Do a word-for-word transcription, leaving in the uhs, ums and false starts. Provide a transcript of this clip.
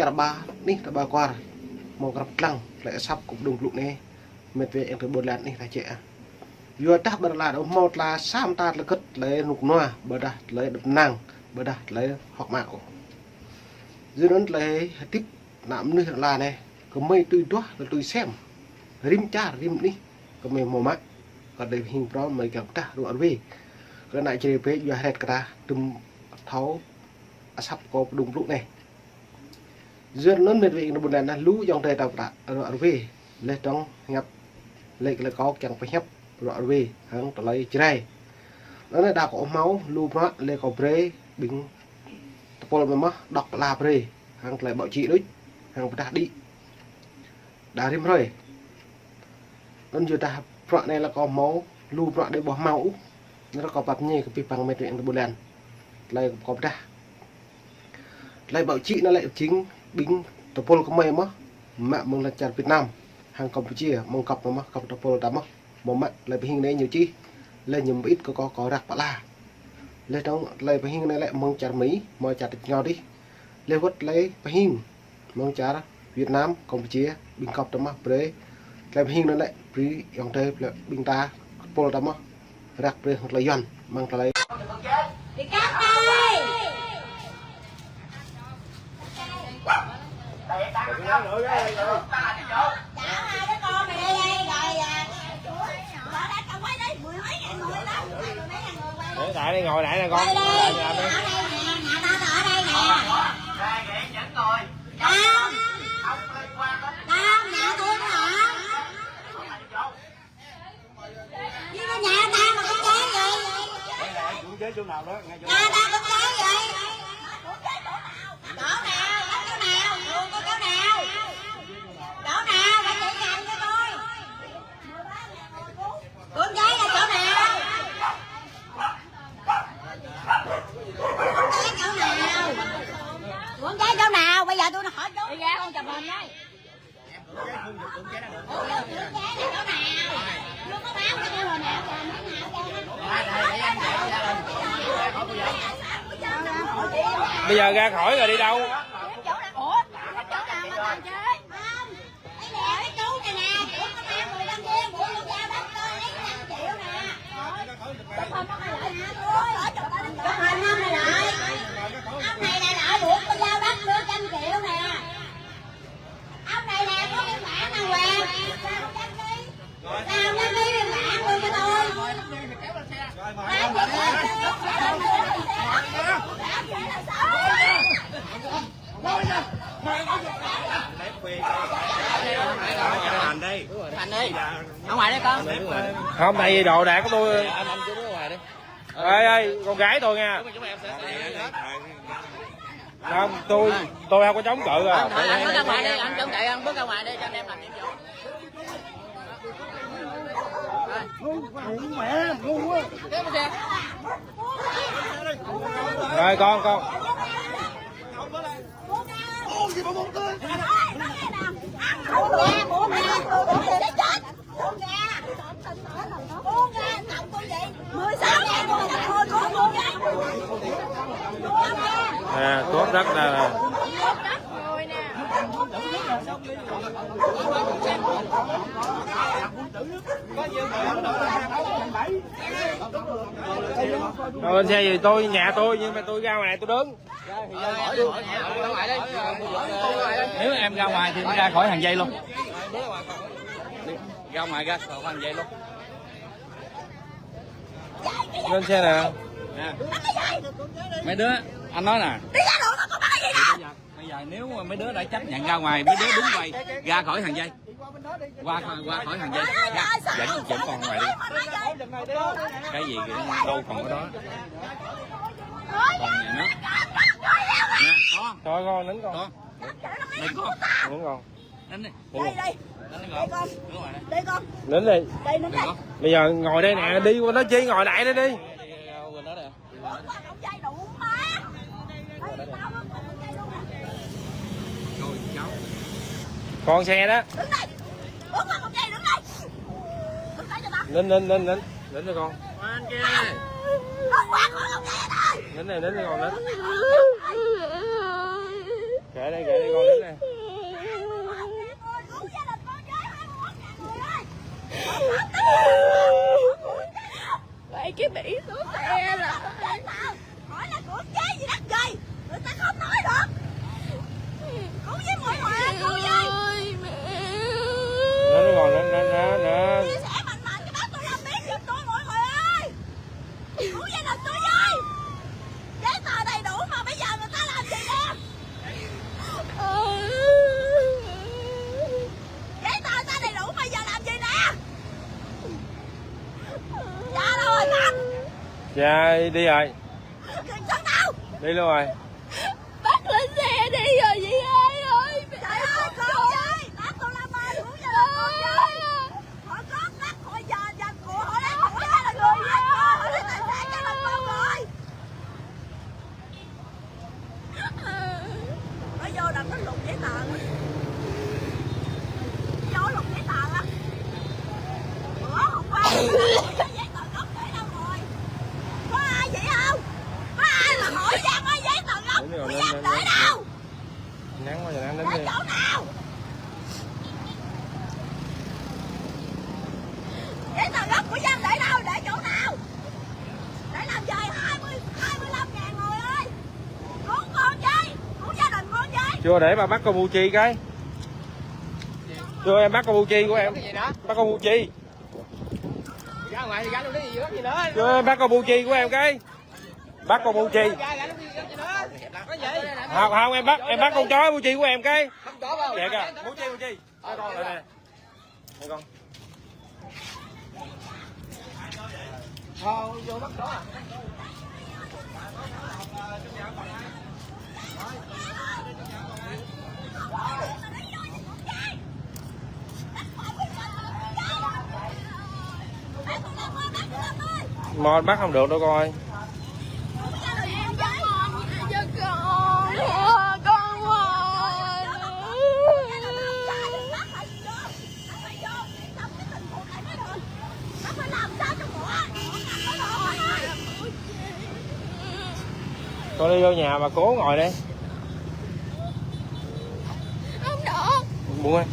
Čar ƀa anih ta ƀa kuar, hmâo krăp lăng tơlơi asăp kơ pơdŏng blŭ anai, mĕt wa ayŏng adơi ƀôn lan anih ta čĕ ah. Yua dah ƀơi lŏn ala anai hmâo tơlơi sa mơta tơlơi gĭt, tơlơi rơnŭk rơnua, ƀôdah tơlơi đăp năng, ƀôdah tơlơi hơ̆k mơak ôh. Yua anŭn tơlơi hơdip ană mơnuih lŏn ala anai, gơmơi tui duah, tui sem, rĭm čar, rĭm anih, gơmơi hmâo mă, kơ tơlơi pơhing pơdrŏng gơmơi kiăng pơdah ruă rơwe. Kơ ană Jrai bĕ yua hret kơ ta, tŭm thâo asăp kơ pơdŏng blŭ anai. Yua anŭn mĕt wa ayŏng adơi ƀôn lan ah, lu ayŏng adơi ta pơdah ruă rơwe, laih dơ̆ng hiăp, laih kơ laih kâo kiăng pơhiăp ruă rơwe hăng tơlơi Jrai. Anŭn đa kơ hmâo lu bruă laih kơ brơi ƀing tơpul mơ̆ mơ̆ đŏk pơala brơi hăng tơlơi ƀô̆ čĭ đôč, hăng pơdah đĭ. Đa rĭm hrơi. Anŭn yua dah bruă anai lĕ kâo hmâo, lu bruă đơi ƀu hmâo ôh. Anŭn kâo pap ñe kơ abih bang mĕt wa ayŏng adơi ƀôn lan. Tơlơi kâo pơdah. Tơlơi ƀô̆ čĭ anŭn lĕ jing ƀing tơpul gơmơi mơ̆, mă mơ̆ng lŏn čar Việt Nam, hăng Campuchia, mơ̆ng gŏp mơ̆ mơ̆, gŏp tơpul ta mơ̆, hmâo mă tơlơi pơhing anai ñu čih, laih ñu mơit kơ kâo, kâo răk pơala. Laih dơ̆ng tơlơi pơhing anai lĕ mơ̆ng čar Mi, hmâo čar tač rơngiao adih. Laih wơ̆t tơlơi pơhing mơ̆ng čar Việt Nam, Campuchia, ƀing gŏp ta mơ̆ brơi. Tơlơi pơhing anŭn lĕ brơi ayŏng adơi ƀing ta, tơpul ta mơ̆ răk brơi hăng tơlơi Yuan, mơ̆ng tơlơi. Để đại đi, ngồi đại nè con. Ngồi đại nè. Tao, tao, nhà tôi hả? Nhà tao mà con gái vậy? Nhà tao con gái vậy? Chỗ nào? Ở chỗ nào? Trường con chỗ nào? Chỗ nào? Phải chỉ dành cho tôi. Con gái là chỗ nào? Con gái chỗ nào? Con gái chỗ nào? Bây giờ tôi hỏi chú. Đi ra con chụp hình đây. Bây giờ ra khỏi rồi đi đâu? Ông này nè, có biên bản đàng hoàng. Sao nó ký biên bản luôn cho tôi? Anh đi. Ở ngoài đây con. Không, tại vì đồ đạc của tôi. Anh, anh cứ đứng ở ngoài đi. Ê, ê, con gái tôi nha. Không, tôi, tôi không có chống cự à. Anh, anh, anh ra ngoài đi, anh chống cự, anh bước ra ngoài đi cho anh em làm nhiệm vụ. Rồi con, con. À, tốt rất là. Ờ, xe gì tôi, nhà tôi, nhưng mà tôi ra ngoài tôi đứng. Nếu em ra ngoài thì em ra khỏi hàng dây luôn. Ra ngoài ra khỏi hàng dây luôn. Lên xe nào? Nè. Mấy đứa, anh nói nè. Bây giờ nếu mà mấy đứa đã chấp nhận ra ngoài, mấy đứa đứng quầy ra khỏi hàng dây. Qua khỏi, qua khỏi hàng dây. Dạ, dẫn, dẫn con ngoài đi. Cái gì cũng đâu còn ở đó. Còn nhà nó. Nè, con. Thôi con, nín con. Con. Đây con. Nín con. Nín đi. Nín đi con. Nín đi. Nín đi. Bây giờ ngồi đây nè, đi qua đó chi, ngồi lại đây đi. Con xe đó. Nín, nín, nín, nín. Nín cho con. Nín này, nín cho con, nín. Gãy đây, gãy đây, con đến đây. Vậy cái bị số xe là. Hỏi là của cái gì đắt gầy, người ta không nói được. Cứu với mọi người, cứu với. Ơi, mẹ. Nó, nó còn, nó, nó, nó, nó. Chia sẻ mạnh mạnh cho bác tôi làm biết giùm tôi mọi người ơi. Cứu gia đình tôi với. Giấy tờ đầy đủ mà bây giờ người ta làm gì nè? Giấy tờ ta đầy đủ mà giờ làm gì nè? Cha đâu rồi ta? Cha đi rồi. Đi luôn rồi. Bắt lên xe đi rồi chị ơi ơi. Trời ơi, con ơi, bác con Lâm ơi, cứu gia đình con với. Họ có bắt, họ giờ, giờ của họ lấy, họ lấy gia đình con, họ lấy tài sản gia đình con rồi. Nó vô đập nó lục giấy tờ á. Vô lục giấy tờ á. Ủa, hôm qua giấy tờ gốc để đâu rồi? Có ai vậy không? Có ai mà hỏi Giang ơi, giấy tờ gốc của Giang để đâu? Nắng quá, giờ nắng đến. Để đi. Chỗ nào? Giấy tờ gốc của Giang để đâu? Để chỗ nào? Để làm gì? Hai mươi, hai mươi lăm ngàn người ơi. Cứu con chi? Cứu gia đình con chi? Chưa, để bà bắt con bu chi cái. Chưa, em bắt con bu chi của em. Cái gì đó? Bắt con bu chi? Ra ngoài thì gắn cái gì đó gì nữa. Chưa, em bắt con bu chi của em cái. Bắt con bu chi? Gắn cái gì đó gì nữa. Có gì? Không, không, em bắt, em bắt con chó bu chi của em cái. Không chó vào. Kìa kìa, bu chi, bu chi. Đây, đây. Đây con. Ờ, vô bắt đó à? Mon bắt không được đâu coi. Con đi vô nhà mà cố ngồi đi. Không được. Buông.